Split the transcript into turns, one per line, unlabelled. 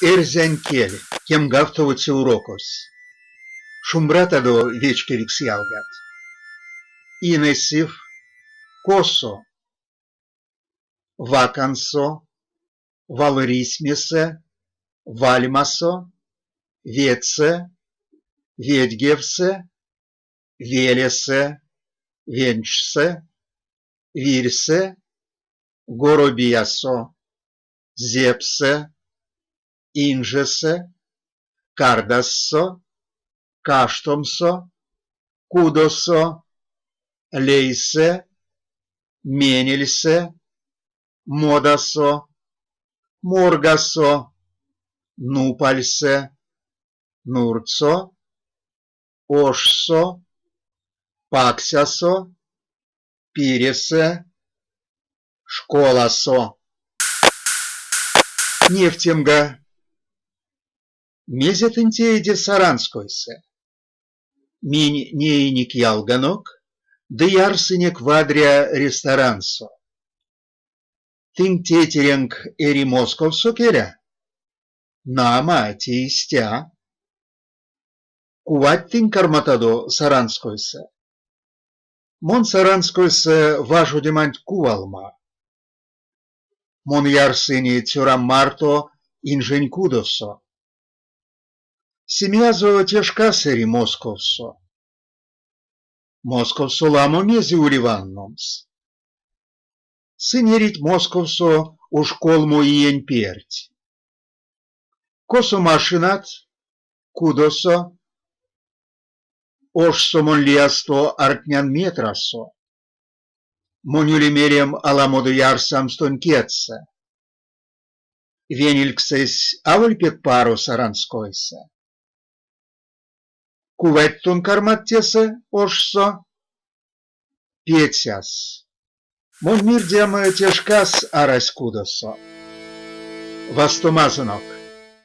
Эрзянь кель, кемгавтовоце урокось. Шумбратадо, вечкевикс ялгат! Инесив, косо? Вакансо, валрисьмесэ, вальмасо, ведьсэ, ведьгевсэ, велесэ, венчсэ, вирьсэ, горобиясо, зепсэ, инжесэ, кардазсо, каштомсо, кудосо, лейсэ, менельсэ, модасо, моргасо, нупальсэ, нурдсо, ошсо, паксясо, пиресэ, школасо. Невтемга, мезе тынь теиде Саранскойсэ? Минь неинек ялганок ды ярсынек вадря ресторансо. Тынк тейтеренк эри Московсо, келя? Нама, те истя. Кувать тынь карматадо Саранскойсэ? Мон Саранскойсэ важодеманть кувалма. Мон ярсынь цёрам марто инжень кудосо. Семиязо те шкас эри Московсо. Московсо ламо мезе ули ванномс. Сынь эрить Московсо уш колмо иень перть. Косо машинат? Кудосо. Ошсо мон лиясто ардтнян метрасо. Монь ули мелем аламодо ярсамс тонь кедьсэ. Венельксэсь аволь пек паро Саранскойсэ. Кувать тон кармат тесэ, ошсо? Пецяс. Монь мирдем те шкас арась кудосо. Вастомазонок.